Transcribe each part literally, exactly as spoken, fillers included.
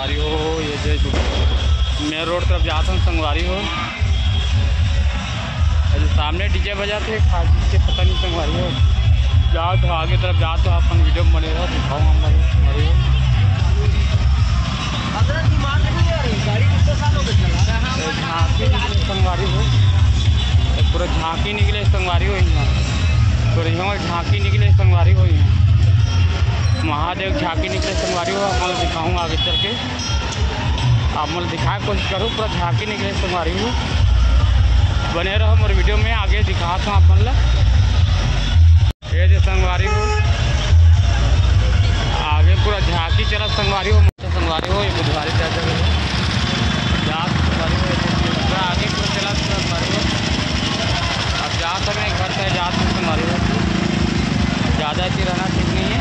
संगवारी हो, ये जे main road तरफ जात हन संगवारी हो। अरे सामने DJ बजात हे, का DJ पता नहीं संगवारी हो। जात हो आगे तरफ जात हो, अपन video में बने रहो, दिखाओ हम भाई संगवारी हो। अरे झांकी निकले संगवारी हो, ये पूरा झांकी निकले संगवारी हो यहाँ, पूरा यहाँ झांकी निकले संगवारी हो यहाँ। महादेव झांकी निकले संगवारी हो, अपन दिखाऊंगा आगे चल के। आप मन ल दिखाए के कोशिश करूँ, पूरा झांकी निकले संगवारी हो। बने रहो मोर video में, आगे दिखात हूँ आप मन ल। ये जे संगवारी हो, आगे पूरा झांकी चलत संगवारी हो, संगवारी हो, ये बुधवारी चाचा के जात संगवारी हो, ये पूरा आगे पूरा चलत संगवारी हो। अब जात हमें घर से जात हूँ संगवारी हो, ज़्यादा ऐसी रहना ठीक नहीं है।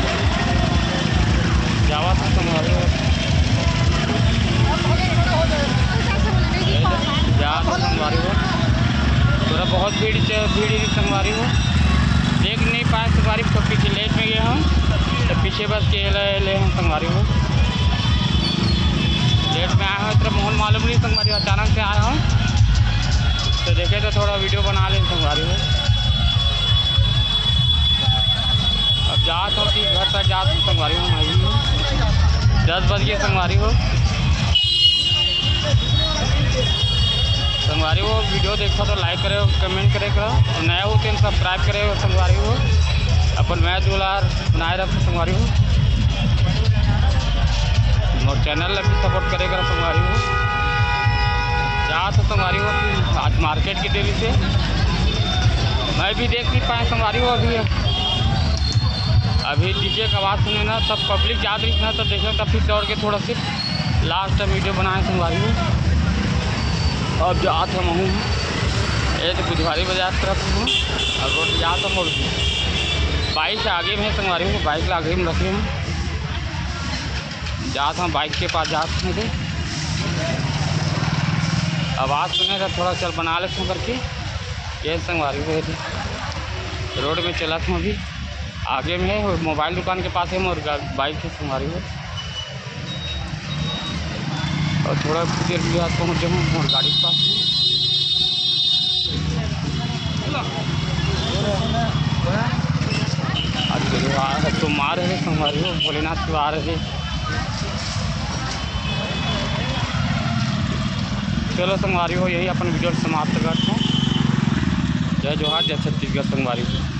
जावत हूँ संगवारी हो, जात हूँ संगवारी हो। थोड़ा बहुत भीड़ च-, भीड़ ही संगवारी हो, देख नहीं पाए संगवारी, तो पीछे late में गए हम, तो पीछे बस के ले, ले हम संगवारी हो। Late में आए हो, इतना माहौल मालूम नहीं संगवारी हो, अचानक से आए हो, तो देखे तो थोड़ा video बना ले संगवारी हो। अब जात हो कि घर तक जात हो संगवारी हो, भाई दस बज गए संगवारी हो। संगवारी हो, video देखो तो like करे, comment करे करो, और नया हो तो subscribe करे संगवारी हो। अपन मया दुलार बनाए रखो संगवारी हो, मोर channel ला भी support करे करो संगवारी हो। जात हो संगवारी हो, आज market के देरी से मैं भी देख नहीं पाए संगवारी हो। अभी, अभी DJ का आवाज़ सुने ना, सब public जात रही ना, तो देखे तब फिर दौड़ के थोड़ा सी last time video बनाए संगवारी हो। अब जात हम हूँ, ये तो बुधवारी बाजार तरफ हूँ, अब road जात हम। Bike आगे में है संगवारी हो, bike ला आगे में रखे हूँ, जात हम bike के पास जात हूँ। आवाज़ सुने तो थोड़ा चल बना लेते हैं करके, ये संगवारी हो, road में चलत हूँ अभी। आगे में है, mobile दुकान के पास है मोर गा-, bike है संगवारी हो। और थोड़ा देर भी आज पहुँच जाऊँ मोर गाड़ी के पास। आज त्योहार है, सोमवार है संगवारी हो, भोलेनाथ त्योहार है। चलो संगवारी हो, यही अपन video समाप्त करते हैं। जय जोहार, जय छत्तीसगढ़ संगवारी हो।